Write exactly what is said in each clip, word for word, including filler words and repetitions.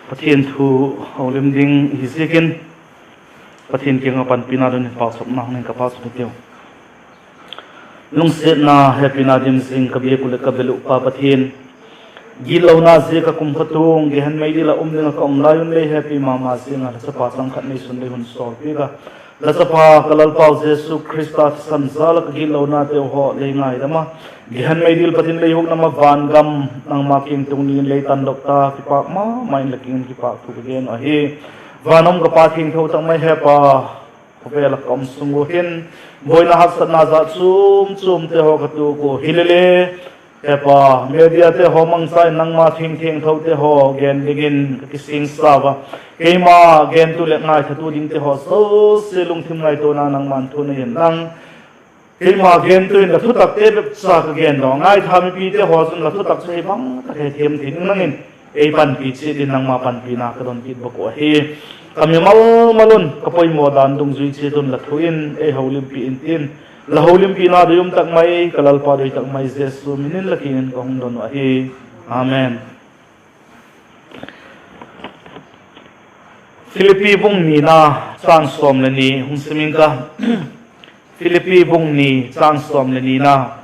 Pathian thu houlim ding hi ziakin, Pathian kiang ah panpina don in pauchapna hung in ka pauchap hitiu. Lungsiatna, hepina dim zing ka biak uh leh ka bel uh pa Pathian, gitlona ziak ah kumtuang gehen mei dil ah um ding ah ka um lai un lei hepi ma ma ziang a, la chapa chang khat neisun lei hun sawl piak a, la chapa ka Lalpau Jesu Khrista thisan jal ah ka gitlonateu haw lei ngaidam a, gehen mei dil pat in lei hukdam a, van gam nangma kiang tung dingin lei tandok ta, kipâk ma ma in la kiang in kipâk thu ka gen uh ahi. Van um ka Pa thiangtho tak mai hepa, khawvel ah ka um sung ua hin buaina haksatna jat chuam chuamte haw ka tuak ua hilele, hepa, mediate haw mangcha in nangma thing thiangthote haw gen dingin ka kisingsau a, keima gentu leh ngaithatu dingte haw zosia lungthim ngaituana nangma'n thu nei inlang, keima gentu in la thutakte bep cha ka gen daw a, ngaitha mipite haw chun la thutak chu ei bang tak hethiam thei ding nang in ei panpi chiat in, nangma panpina ka don kit bak uh ahi. Ka mimal mal un ka poimaw dan dungzui chiat un la thu in ei houlimpi intin, la houlimpina doi um tak mai ka Lalpa doi tak mai Jesu min in la kiang in ka hung don uh ahi. Amen. Philippi bung nina, châng sawm leh ni hung sim ing ka. Philippi bung ni, châng sawm leh nina.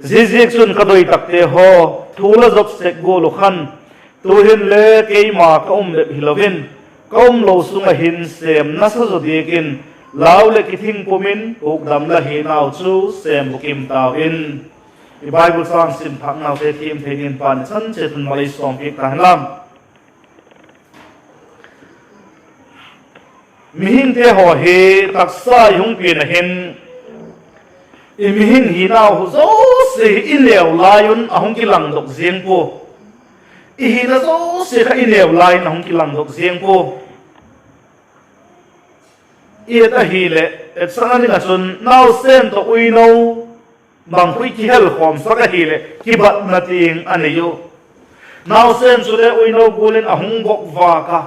Ziaziakchun ka doi takte haw, thu la zop sek gual uh khan, tu'hinle keima ka um bep hilo in, ka umlo sung ah hin sêm nasa zaw diak in, lau leh kithing pum in hukdam la hinau chu sêm bukim tau in. I Bible châng sim thâknaute thiam thei dingin Pa'n i chan chiat un mal ei sawmpiak ta hen la. Mihingte haw hi taksa i hung pian ah hin, i mihing hinau zosia hi i neu lai un a hung kilangdok ziang pua. I hina zosia kha i neu lai in a hung kilangdok ziang pua. I et ahileh, etsakna ding ah chun nausen tawh uino bang khu i kihelkhawmsak ahileh kibatna tiang a nei u. Nausen chule uino gual in a hung bok vâk a,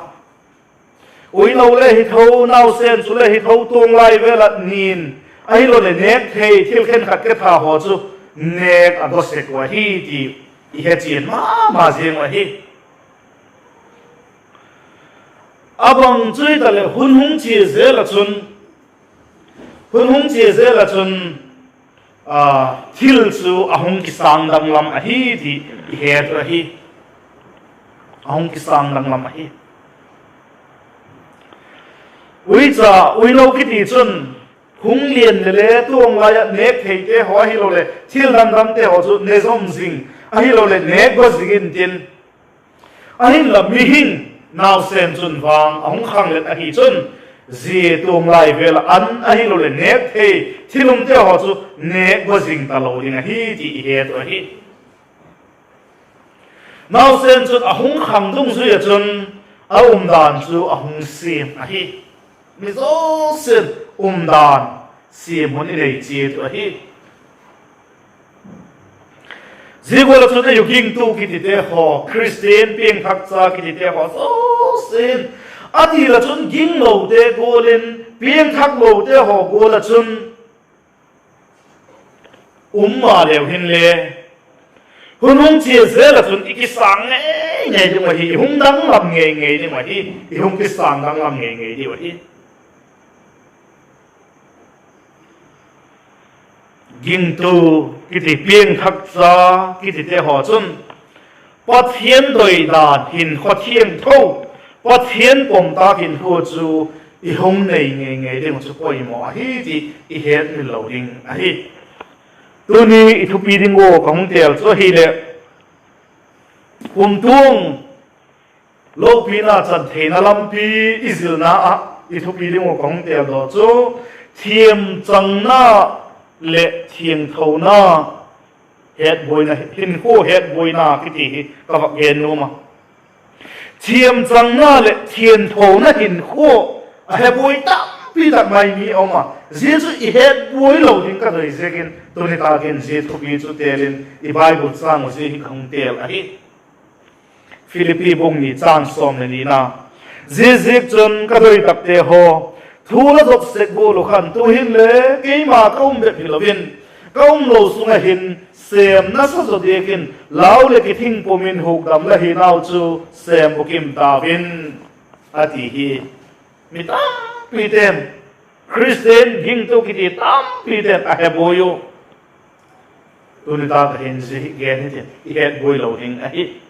uino le hi tho, nausen chule hi tho, tuanglai vel ah nin, ahiloleh nêk thei thil khenkhat ketha haw chu nêk a daw sek uh ahi ti i hechian ma ma ziang uh ahi. A bang chu hitaleh hun hung chia zel ah chun, hun hung chia zel ah chun, thil chu a hung kisâng danglam ahi ti i het uh ahi. A hung kisâng danglam ahi. Uicha uino kiti chun hung lian leh le tuanglai ah nêk theite haw ahiloleh thil dang dangte haw chu ne zom zing, ahiloleh nêk gaw zing intin, ahinla mihing nausen chun vang a hung khanglet ahi chun, zia tuanglai vel ah an ahiloleh nêk thei thil umte haw chu nêk gaw zing talo ding ahi ti i het uh ahi. Nausen chun a hung khang dungzui ah chun a umdan chu a hung siam ahi. Mi zosia'n umdan siam hun i nei chiat uh ahi. Zia gual ah chun ei u gingtu kitite haw, Khristian piangthakcha kitite haw zosia'n a til ah chun ginglote gual in, piangthaklote haw gual ah chun um maleu hinle, hun hung chia zel ah chun i kisâng ngei ngei ding uh ahi, i hung danglam ngei ngei ding uh ahi, i hung kisâng danglam ngei ngei diu ahi. Gingtu kiti, piangthakcha kitite haw chun Pathian doidan, hinkhua thiangtho, Pathian pomtâk hinkhua chu i hung nei ngei ngei ding uh chu poimaw ahi ti i hetmil lo ding ahi. Tuni i thupi ding ua ka hung têl chu ahileh, kumtuang lopina chan theina lampi i zilna ah i thupi ding ua ka hung têl daw chu thiamchangna leh thiangthona, hinkhua hetbuaina kiti hi ka vak gen nuam a. Thiamchangna leh thiangthona hinkhua a hebuai tampi tak mai mi a um a, zia chu i hetbuai lo ding ka doi ziakin tuni tâk in zia thupi chu têl in i Bible châng uh zia hi ka hung têl ahi. Philippi bung ni, châng sawm leh nina. Ziaziakchun ka doi takte haw, thu la zop sek gual uh khan, tu'hinle keima ka um bep hilo in, ka umlo sung ah hin sêm nasa zaw diak in, lau leh kithing pum in hukdam la hinau chu sêm bukim tau in, a ti hi. Mi tampite'n, Khristian gingtu kiti tampite'n a he buai u. Tuni tâk ah hin zia hi gen hitin i het buai lo ding ahi.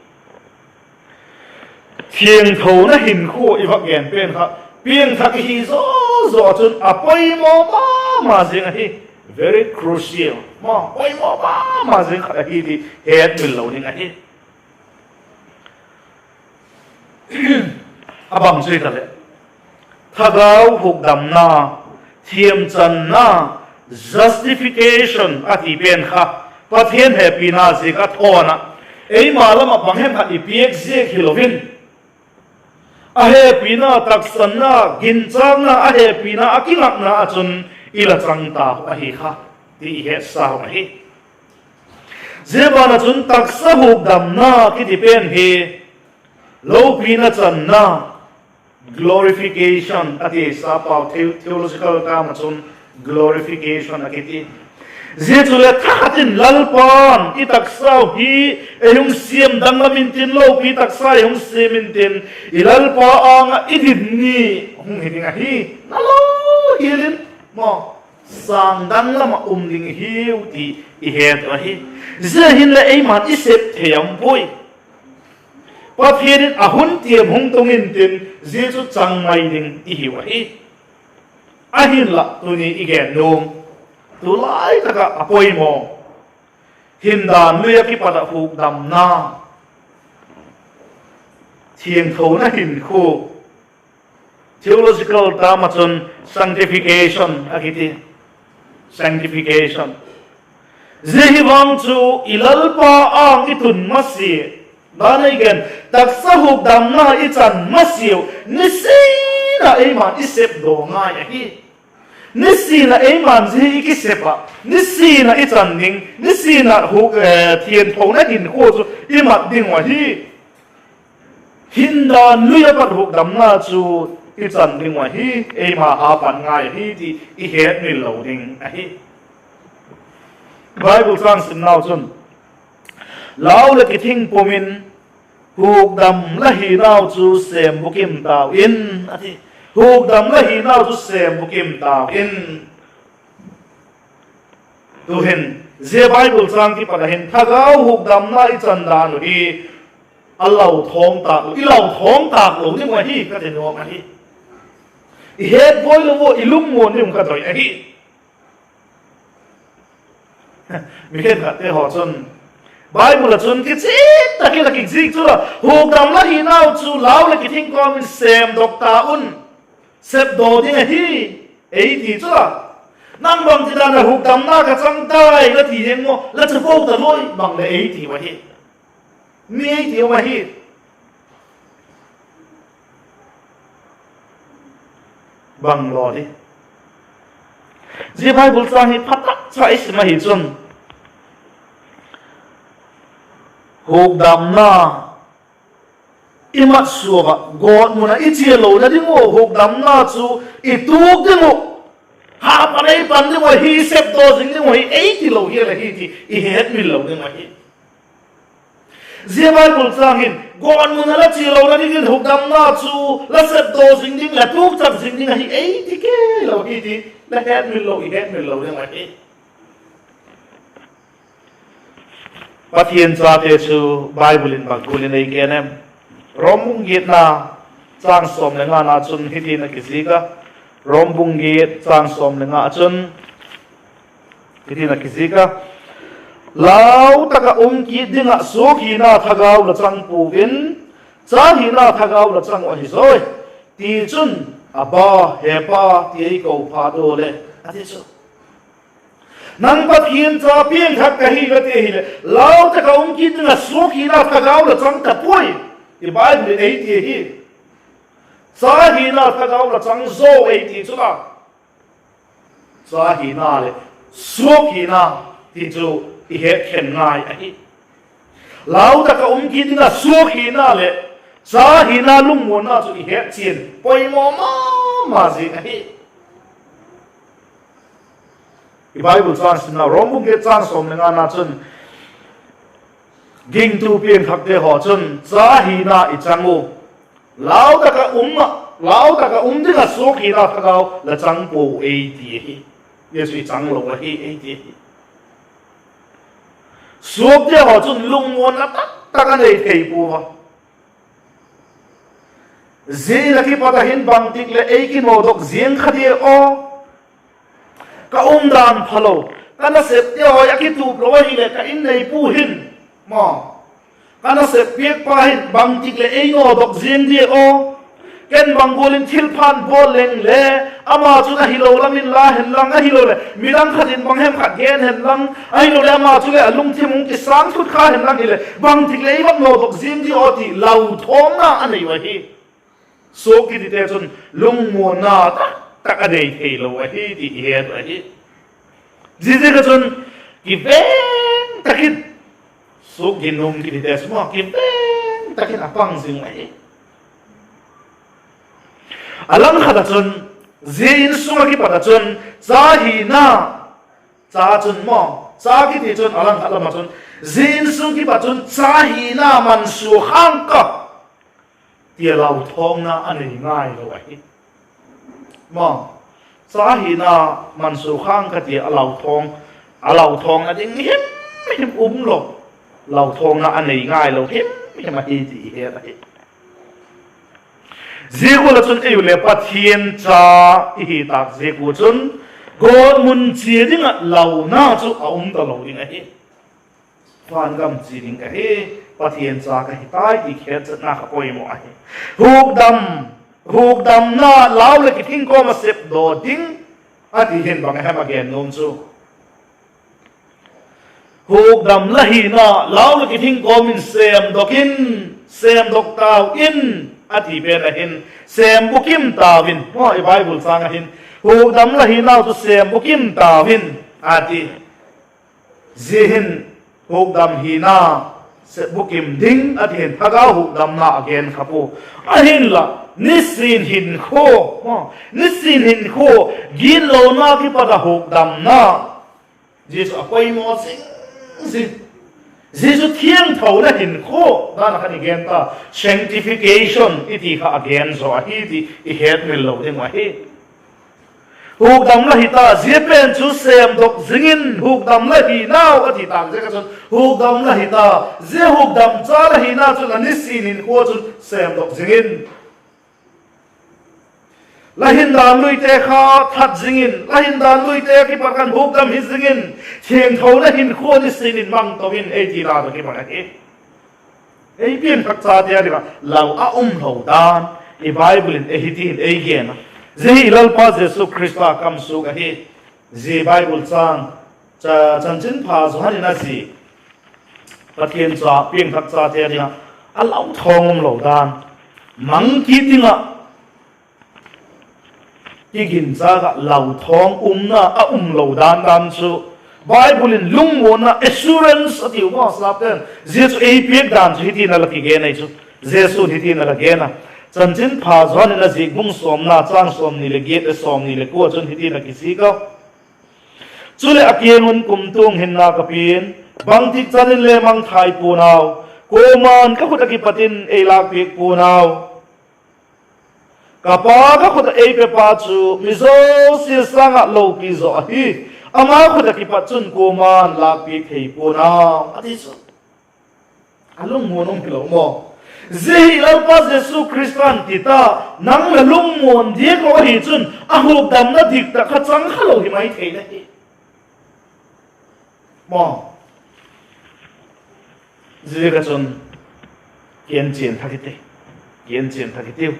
Thiangthona hinkhua i vak gen pen kha, piangthak i hi zaw zaw ah chun a poimaw ma ma zing ahi. Very crucial, ma poimaw ma ma zing khat ahi ti hetmil lo ding ahi. A bang chu hitaleh, thagau hukdamna, thiamchanna, justification a ti pen kha, Pathian hepina ziak a thawn ah, eima lam ah bang hem khat i piak ziak hilo in, a hepina, taksanna, ginchâkna, a hepina, a kingakna ah chun i la chang tau ahi kha, ti i hetsa uh ahi. Zia ban ah chun taksa hukdamna kiti pen hi lopina channa, glorification a ti, sapau theological term ah chun glorification a kiti. Zia chule thakhat in Lalpa'n i taksau hi ei hung siam danglam intin, lopi taksa ei hung siam intin, i Lalpa âng ah i din ni hung hi ding ahi. Nalo hial in, maw, sâng danglam ah um ding i hiu ti i het uh ahi. Zia hinleh eima'n i sep thei a um puai. Pathian in a hun tiam hung tung intin, zia chu chang mai ding i hiu ahi. Ahinla tuni i gen nuam, tulai tak ah a poimaw, hindan lui ah kipat ah hukdamna, thiangthona hinkhua, theological term ah chun sanctification a kiti. Sanctification. Zia hi vang chu i Lalpa âng i tun masia, dan ei gen, taksa hukdamna i chan masiau, nisin ah eima'n i sepdaw ngai ahi. Nisin ah eima'n zia hi i kisep ah, nisin ah i chan ding, nisin ah thiangthona hinkhua chu i mat ding uh ahi. Hindan lui ah pat hukdamna chu i chan ding uh ahi, eima hapan ngai ahi ti i hetmil lo ding ahi. Bible châng simnau chun, lau leh kithing pum in hukdam la hinau chu sêm bukim tau in, a ti. Hukdam la hinau chu sêm bukim tau in. Tu'hin, zia Bible châng kipat ah hin thagau hukdamna i chan dan uh hi a lau thawng tâk lo, i lau thawng tâk lo ding uh ahi ka ti nuam ahi. I het buai lo ua, i lungmuan ding uh ka doi ahi. Mi khenkhatte haw chun, Bible ah chun kichian tak in a kizik chu la, hukdam la hinau chu lau leh kithing kawm in sêmdok ta un, sepdaw ding ahi, ei ti chu la. Nang bangtidan ah hukdamna ka chang tai la ti ding maw, la chapo ta loi bang leh ei tiu ahi. Mi ei ti um ahi. Bang law di. Zia Bible châng hi phatak cha i sim ahi chun, hukdamna i mat suak ah, gawtmun ah i chia lona ding uh, hukdamna chu i tuak ding uh, hapan ei pan ding uh ahi, sepdaw zing ding uh ahi, ei ti lo hial ahi ti i hetmil lo ding ahi. Zia Bible châng hin gawtmun ah la chia lona dingin hukdamna chu la sepdaw zing ding, la tuakchak zing ding ahi, ei ti kei lo hi ti la hetmil lo, i hetmil lo ding ahi. Pathian chate chu Bible in bang gual in ei gen em? Rom bung giatna châng sawm le ngana chun hitin a kizik a, Rom bung giat châng sawm le nga chun hitin a kizik a, lau tak ah um kit ding ah suak hina thagau la chang puau in, cha hina thagau la chang uh ahi zawi. Tichun, Abba, He Pa, ti ei ko phat ua leh, a ti chu. Nang Pathian cha piangthak ka hi la ti hileh, lau tak ah um kit ding ah suak hina thagau la chang ta puai, ti Bible in ei ti ahi. Cha hina thagau la chang zaw ei ti chu la. Cha hina leh suak hina ti chu i hetkhen ngai ahi. Lau tak ah um kit ding ah suak hina leh cha hina lungmuanna chu i hetchian poimaw ma ma zing ahi. I Bible châng simna Rom bung giat châng sawm le ngana chun, gingtu piangthakte haw chun cha hina i chang u, lau tak ah um ah, lau tak ah um ding ah suak hina thagau la chang pua ei ti ahi. Zia chu i chang lo ahi ei ti ahi. Suakte haw chun lungmuanna taktak a nei thei pua a. Zia in a kipat ah hin bangtik leh ei kinawdok ziang kha dia aw? Ka umdan phalo, ka nasepte haw a kitup lo ahileh ka In neipu hin, ma, ka nasep piakpa hin bangtik leh ei nawdok ziang dia aw? Ken bang gual in thilpha bawl leng le, ama chun ahilo lam in la hen lang, ahiloleh midang khat in bang hem khat gen hen lang, ahiloleh ama chuleh a lungthim hung kisâng thut kha hen lang hileh, bangtik leh ei va nawdok ziang dia aw ti lauthawngna a nei u ahi. Suak kitite chun lungmuanna taktak a nei theilo ahi ti i het u ahi. Ziaziak a chun kiveng tak in, suak ginum kitite chu ma kiveng tak in a pang zing u ahi. A langkhat ah chun, zia insung ah kipat ah chun cha hina, cha chun maw, cha kiti chun a langkhat lam ah chun, zia insung kipat chun cha hina mansua khâng ka, tia lauthawngna a nei ngailo ahi. Ma, cha hina mansua khâng ka tia a lauthawng, a lauthawngna ding himhim um lo, lauthawngna a nei ngailo himhim ahi ti i het ahi. Zia gual ah chun ei u le Pathian cha i hi tâk ziak ua chun, gawtmun chia ding ah launa chu a um talo ding ahi. Vangam chia ding ka hi, Pathian cha ka hi tai ti khetchetna kha poimaw ahi. Hukdam, hukdamna lau leh kithing kawm ah sepdaw ding a ti hin bang a hem a gen nuam chu, hukdam la hina lau leh kithing kawm in sêmdok in, sêmdok tau in, a ti pen ah hin, sêm bukim tau in, maw, i Bible châng ah hin, hukdam la hinau chu sêm bukim tau in, a ti. Zia hin hukdam hina sêm bukim ding a ti hin thagau hukdamna a gen kha pua. Ahinla, nisin hinkhua, nisin hinkhua, gitlona kipat ah hukdamna, zia chu a poimaw zing zing. Zia chu thiangthona hinkhua dan ah khan i gen ta, sanctification i ti kha a gen zaw ahi ti i hetmil lo ding uh ahi. Hukdam la hi ta, zia pen chu sêmdok zing in, hukdam la hinau a ti tâk ziak ah chun hukdam la hi ta, zia hukdam cha la hina chun a nisin hinkhua chun sêmdok zing in. La hindan luite kha that zing in, la hindan luite kipat khan hukdam hi zing in, thiangthona hinkhua nisin in mang to in ei tina tawh kipat ahi. Ei piangthak chate a ding ah lau a um lo dan, i Bible in ei hiti hin ei gen a. Zia hi i Lalpa Jesu Khrista kamsuak ahi. Zia Bible châng, cha, Chanchinpha Johan in a zik, Pathian cha, piangthak chate a ding ah a lauthawng um lo dan, mang kit ding ah kiginchâk ah lauthawng umna a um lo dan dan chu Bible in lungmuanna, assurance a tiu maw, sapten, zia chu ei piak dan chu hiti'n a la kigen ahi chu. Jesu'n hiti'n a la gen a, Chanchinpha Johan in a zik bung sawmna châng sawmni leh giat leh sawmni leh kua chun hiti'n a kizik a: Chuleh a kiang un kumtuang hinna ka pia'n, bangtik chan in le mangthai pua'n au, kuama'n ka khut ah kipat in ei lâkpiak pua'n au. Ka Pa ka khut ah ei pepa chu mi zosia sâng ah lopi zaw ahi; ama khut ah kipat chun kuama'n lâkpiak thei pua'n au, a ti chu. A lungmuan um hilo maw? Zia hi Lalpa Jesu Khrista'n ti ta, nang la lungmuan diak lo ahi chun a hukdamna dik tak kha chang kha lo hi mai thei la hi. Maw? Ziaziak ah chun kienchian thak i ti, kienchian thak i tiu.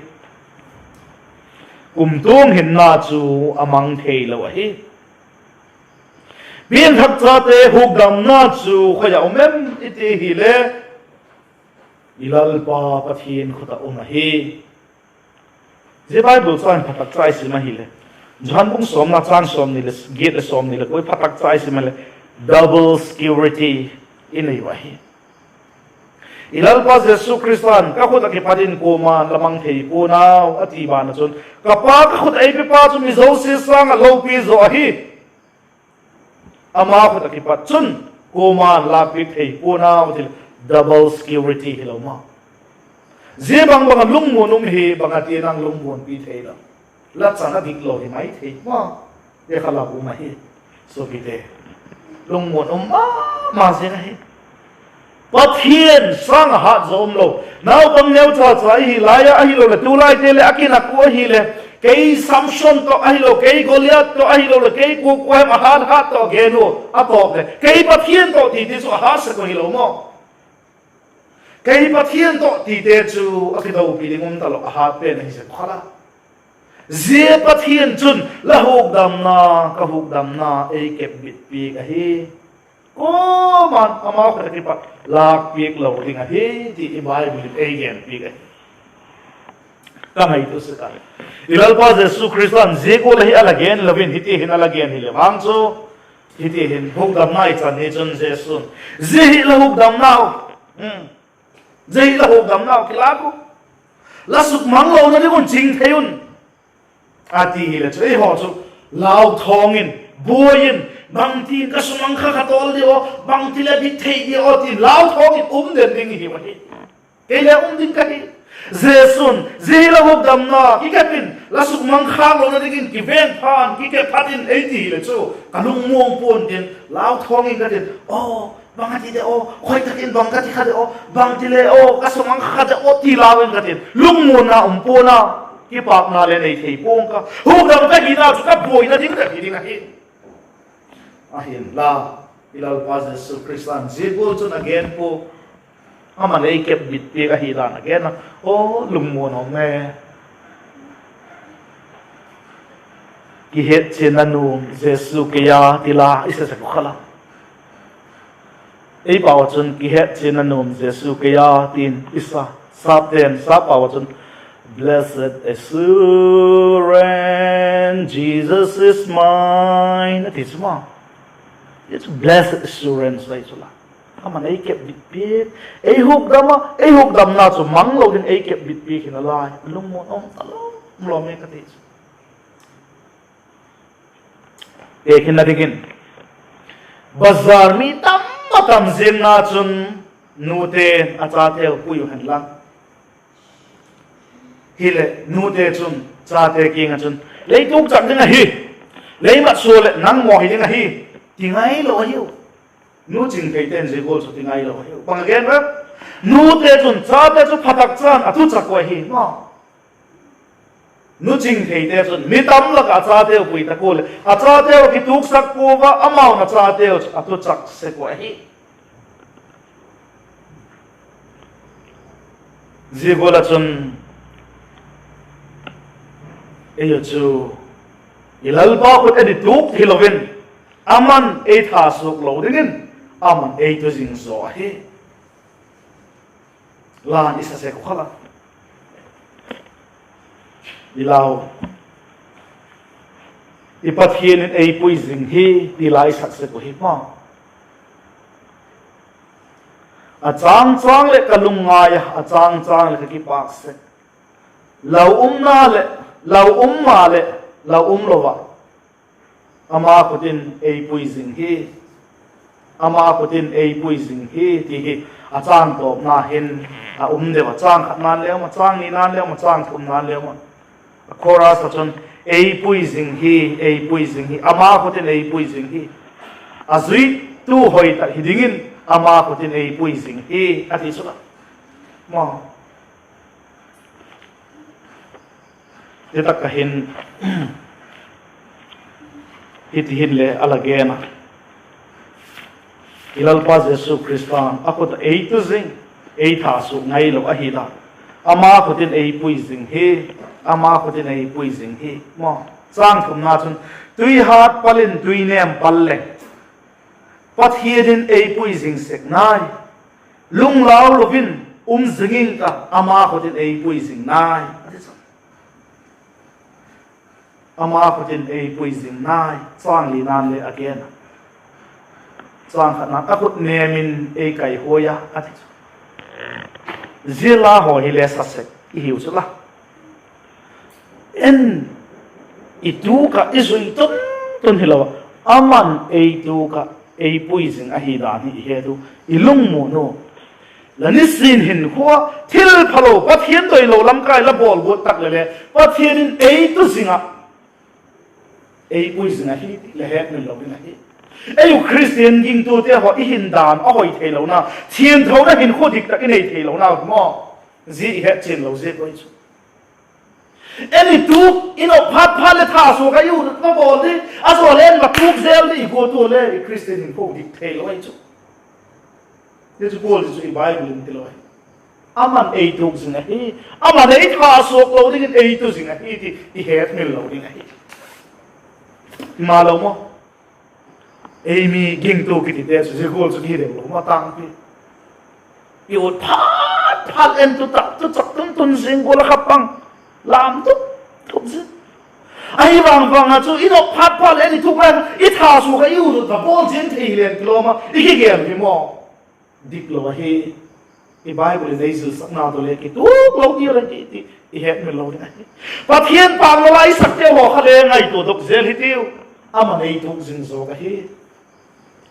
Kumtuang hinna chu a mang theilo ahi. Piangthak chate hukdamna chu khoi ah um em i ti hile, i Lalpa Pathian khut ah um ahi. Zia Bible châng phatak cha i sim ahile, Johan bung sawmna châng sawmni leh giat leh sawmni leh kua phatak cha i sim ahile, double security i nei u ahi. I Lalpa Jesu Khrista'n, ka khut ah kipat in kuama'n la mang thei pua'n au, a ti ban ah chun, ka Pa ka khut ah ei pepa chu mi zosia sâng ah lopi zaw ahi. Ama khut ah kipat chun kuama'n lâkpiak thei pua'n a ti, double security hilo ma. Zia bang bang ah lungmuan um hi, bang a ti nang lungmuanpi theilo. La chan a dik lo hi mai thei ma. Zia kha la um ahi. Suapite, lungmuan um ma ma zing ahi. Pathian sâng a hat zaw umlo. Naupang neucha cha i hi lai a, ahiloleh tulaite leh a kinak u ahileh, kei Samson tawh ahilo, kei Goliath tawh ahiloleh kei kua kua hem a hat hat tawh gen u, a tawp leh kei Pathian tawh ti ti chu a hat sek u hilo maw. Kei Pathian tawh tite chu a kidopi ding um talo, a hat pen ahi sek kha la. Zia Pathian chun la hukdamna, ka hukdamna ei kepbit piak ahi. Kuama'n ama khut ah kipat lâkpiak lo ding ahi ti i Bible in ei genpiak ahi. Ka ngaitua sek a, i Lalpa Jesu Khrista'n zia gual ahi a la gen lo in, hiti hin a la gen hileh vang chu, hiti hin hukdamna i chan hi chun Jesu'n, zia hi la hukdamnau, zia hi la hukdamnau, kilâk u, la sukmang lona ding un ching thei un, a ti hileh chu eihaw chu lauthawng in, buai in, bangtin ka sumang kha kha tawl di aw, bangti leh bit thei di aw tin lauthawng in um den ding i hiu ahi. Kei le um ding ka hi. Jesu'n zia hi la hukdamna, kikep in, la sukmang khâk lona dingin kiveng phan, kikep phat in ei ti hileh chu ka lungmuang pua'n tin lauthawng in ka tin, aw, bang a ti de aw, khoi tak in bang ka ti kha de aw, bangti le aw ka sumang kha de aw ti lau in ka tin lungmuanna um pua'n a, kipâkna le nei thei pua'ng ka. Hukdam ka hina chu ka buaina ding ka hi ding ahi. Ahinla, i Lalpa Jesu Khrista'n zia gual chun a gen pua. Ama'n ei kepbit piak ahi dan a gen a. Aw, lungmuan um e. Kihetchianna nuam Jesu kei a ti la i sa sek u kha la. Ei pau ah chun kihetchianna nuam Jesu kei a tin i sa. Sapte'n sap pau ah chun, Blessed assurance, Jesus is mine, a ti chu ma. Zia chu blessed assurance ahi chu la. Ama'n ei kepbit piak, ei hukdam a, ei hukdamna chu mang lo ding ei kepbit piak hi nalai. Lungmuan um talo, um lo me ka ti chu. Tekhinna dingin, bazar mi tam a tam ziangna chun nute'n a chateu pui u hen la. Hileh nute chun chate kiang ah chun, lei tukchak ding ahi, lei matsua leh nang maw hi ding ahi, ti ngailo ahiu. Nu chingtheite'n zia gual chu ti ngailo ahiu. Bang a gen a? Nute chun chate chu phatak chan a tuchak u ahi maw. Nu chingtheite chun mi tam lak ah a chateu pui tak ua leh a chateu kituksak pua a, amau'n a chateu chu a tuchak sek u ahi. Zia gual ah chun ei u chu i Lalpa khut ah i tuk hilo in, ama'n ei thasuak lo dingin ama'n ei tu zing zaw ahi. La'n i sa sek u kha la. I lau, i Pathian in ei pui zing hi ti la i sak sek u hi maw. A châng châng leh ka lungngai a, a châng châng leh ka kipâk sek. Lau umna leh, lau um maleh, lau umlo ah, ama khut in ei pui zing hi, ama khut in ei pui zing hi ti hi a châng tawpna hin a um deu a, châng khatna'n le um a, châng nina'n le um a, châng thumna'n le um a. A chorus ah chun, ei pui zing hi, ei pui zing hi, ama khut in ei pui zing hi. A zuitu hoi tak hi dingin ama khut in ei pui zing hi, a ti chu la. Zia tak ah hin, hiti hin le a la gen a, i Lalpa Jesu Khrista'n a khut ah ei tu zing, ei thasuak ngailo ahi ta. Ama khut in ei pui zing hi, ama khut in ei pui zing hi maw. Châng thumna chun, tui hat pal in tui nêm pal leng, Pathian in ei pui zing sek nai. Lunglau lo in um zing ing ka, ama khut in ei pui zing nai, a ti chu. Ama khut in ei pui zing nai, châng lina'n le a gen a. Châng khatna'n, a khut nêm in ei kaihuai a, a ti chu. Zia la haw hi le sa sek i hiu chu la. En, i tuk ah i zui tun tun hilo ah, Aman ei tuk ah ei pui zing ahi dan hi i het u, i lungmuan u. La nisin hinkhua thil phalo, Pathian doilo lam kai la bawl guat tak leh le Pathian in ei tu zing ah ei pui zing ahi ti la hetmil lo ding ahi. Ei u Khristian gingtute haw i hin dan a hoi theilona, thiangthona hinkhua dik tak i nei theilona maw, zia i hetchian lo ziak ahi chu. En i tuk, i nop phat phat leh thasuak ah i ut ut va bawl di, a zaw leh en va tuk zel di i guat ua le i Khristian hinkhua dik theilo ahi chu. Zia chu Paul zia chu i Bible in tilo ahi. Aman ei tuk zing ahi, aman ei thasuak lo dingin ei tu zing ahi ti i hetmil lo ding ahi. Malo maw? Ei mi gingtu kitite chu zia gual chu kihi deu lo maw, tangpi. I ut phat phat en tu tak tu chak tun tun zing gual a kha pang, lam tup tup zing. Ahi vang vang a chu i nop phat phat leh i tuk leng i thasuak ah i ut ut va bawl zing thei leng kilawm a i kigel hi maw? Diklo ahi. I Bible in ei zilsakna tawh le kituak lo ding ahi ti i hetmil lo ding ahi. Pathian pâk lo a i sakte haw kha le ngaitua dok zel hitiu. Aman ei tuk zing zawk ahi.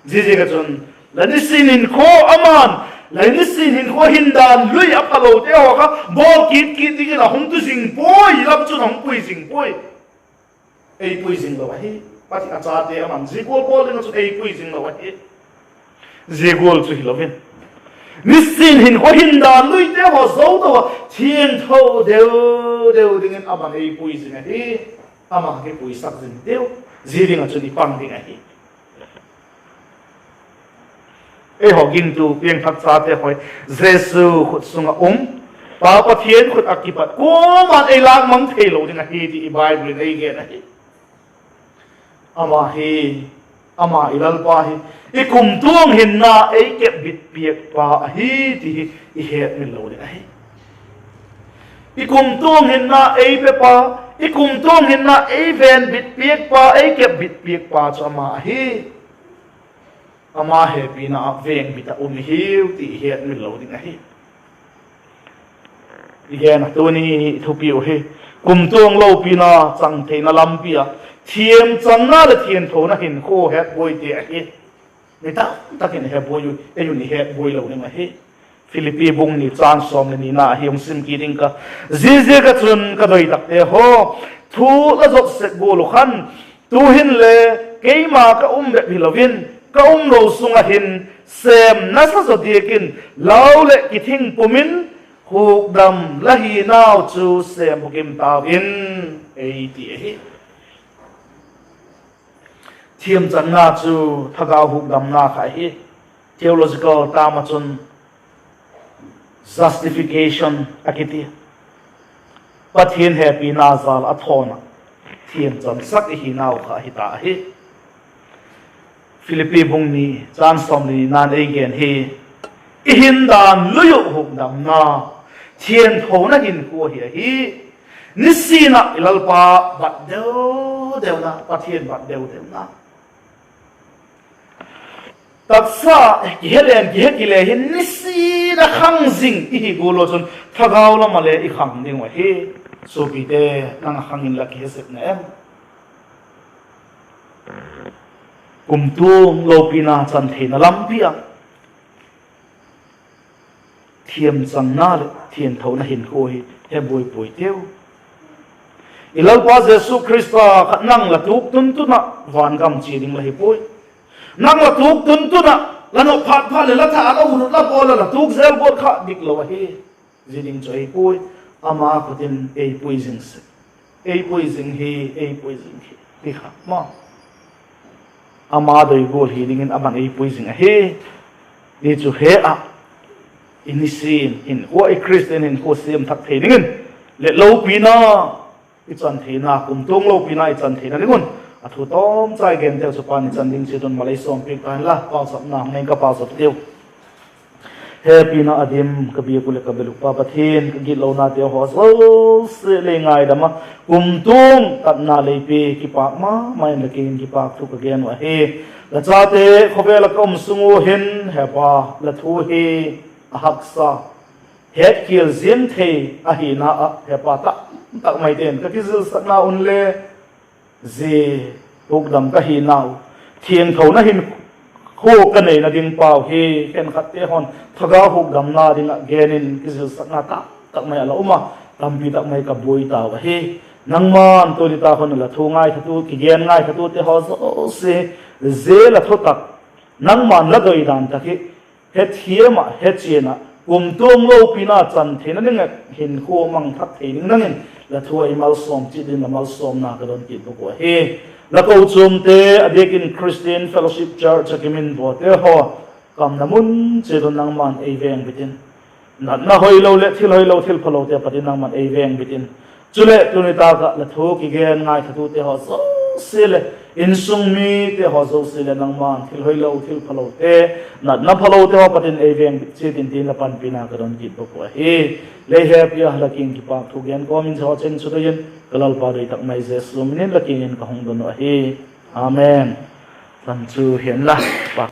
Ziaziak ah chun, la nisin hinkhua aman, la nisin hinkhua hindan lui a phalote haw kha bawl kit kit dingin a hung tu zing puai, lam chun a hung pui zing puai. Ei pui zing lo ahi. Pathian a chate aman zia gual bawl ding ah chun ei pui zing lo ahi. Zia gual chu hilo in, nisin hinkhua hindan luite haw zo to a thiangtho deu deu dingin aman ei pui zing ahi. Ama kipuisak zing deu, zia ding ah chun i pang ding ahi. Eihaw gingtu piangthak chate haw Jesu khut sung ah um, Pa Pathian khut ah kipat kuama'n ei lâkmang theilo ding ahi ti i Bible in ei gen ahi. Ama hi, ama i Lalpa hi, i kumtuang hinna ei kepbit piakpa ahi ti hi i hetmil lo ding ahi. I kumtuang hinna ei pepa, i kumtuang hinna ei venbit piakpa, ei kepbit piakpa chu ama ahi. Ama hepina ah vengbit ah um i hiu ti i hetmil lo ding ahi. I gen a tuni thupiu hi kumtuang lopina chang theina lampi ah thiamchanna leh thianthona hinkhua hetbuaite ahi. Mi tam tak in he buai u, ei un i hetbuai lo ding ahi. Philippi bung ni châng sawm leh nina hi hung sim kit ding ka. Ziaziak ah chun ka doi takte haw, thu la zot sek gual uh khan, tu'hin le keima ka um bep hilo in, ka um lo sung ah hin sêm nasa zaw diak in, lau leh kithing pum in hukdam la hinau chu sêm bukim tau in, ei ti ahi. Thiamchanna chu thagau hukdamna kha ahi. Theological term ah chun justification a kiti. Pathian hepina jal a thawn ah thiamchansak i hinau kha ahi ta ahi. Philippi bung ni châng sawm leh nina'n ei gen hi, i hindan lui uh hukdamna, thianthona hinkhua hi ahi. Nisin ah i Lalpa bat deu deuna, Pathian bat deu deuna, taksa kihe leng kihe kile hin nisin a khang zing i hi gual ah chun thagau lam ah le i khang ding uh ahi. Suapite, nang a khang inla kihe sek na em? Kumtuang lopina chan theina lampi ah thiamchanna leh thianthona hinkhua hi he buai puai teu. I Lalpa Jesu Khrista kha nang la tuk tun tun ah vangam chia ding la hi puai. Nang la tuk tun tun ah la nop phat phat leh la tha la hun la bawl a la tuk zel guat kha diklo ahi. Zia ding chu ei puai. Ama khut in ei pui zing sek, ei pui zing hi, ei pui zing hi ti kha ma, ama doi gual hi dingin aman ei pui zing ahi. Zia chu he ah, i nisin hinkhua, i Khristian hinkhua siam thak thei dingin leh lopina i chan theina, kumtuang lopina i chan theina ding un a thu tawmchai genteu chu Pa'n i chan ding chiat un malei sawmpiak ta inla, pauchapna ngei ka pauchap diu. Hepina a dim ka biak uh leh ka bel uh Pa Pathian, ka gitlonate haw zosia lei ngaidam a, kumtuang tatna lei pia, kipâk ma ma in la kiang in kipâk thu ka gen uh ahi. La chate khawvel ah ka um sung ua hin, he Pa, la thu hi a haksa, hetkhial ziang thei ahina ah, he Pa, tam tak maite'n ka kizilsakna un le zia hukdam ka hinau, thiangthona hinkhua ka neina ding pau hi, khenkhatte haw'n thagau hukdamna ding ah gen in kizilsakna tak tak mai a la um a, tampi tak mai ka buai tau ahi. Nangma'n tuni tak hun la thu ngaithatu, kigen ngaithatute haw zosia, zia la thutak, nangma'n la doidan tak hi hethiam ah, hechian ah, kumtuang lopina chan theina ding ah hinkhua mang thak thei ding nang in la thu ah ei malsawm chiat dingin la malsawmna ka don kit bawk uh ahi. La kochuamte, a diak in Christian Fellowship Church a kiminvawte haw, kamna mun chiat un nangma'n ei vengbit in, natna hoilo leh thil hoilo, thil phalote a pat in nangma'n ei vengbit in, chuleh tuni tak ah la thu kigen ngaithatute haw zosia leh insung mite haw zosia leh nangma'n thil hoilo, thil phalote, natna phalote haw pat in ei vengbit chiat in tin la panpina ka don kit bawk uh ahi. Lei hepi a la kiang kipakthu gen kawm in, zia haw cheng chu doi in ka Lalpa doi tak mai Jesu min in la kiang in ka hung don uh ahi. Amen. Tan chu hian la, pa